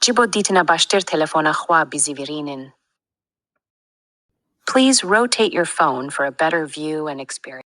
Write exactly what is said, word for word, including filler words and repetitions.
Ji bo dîtina baştir telefona xwe bizîvirînin. Please rotate your phone for a better view and experience.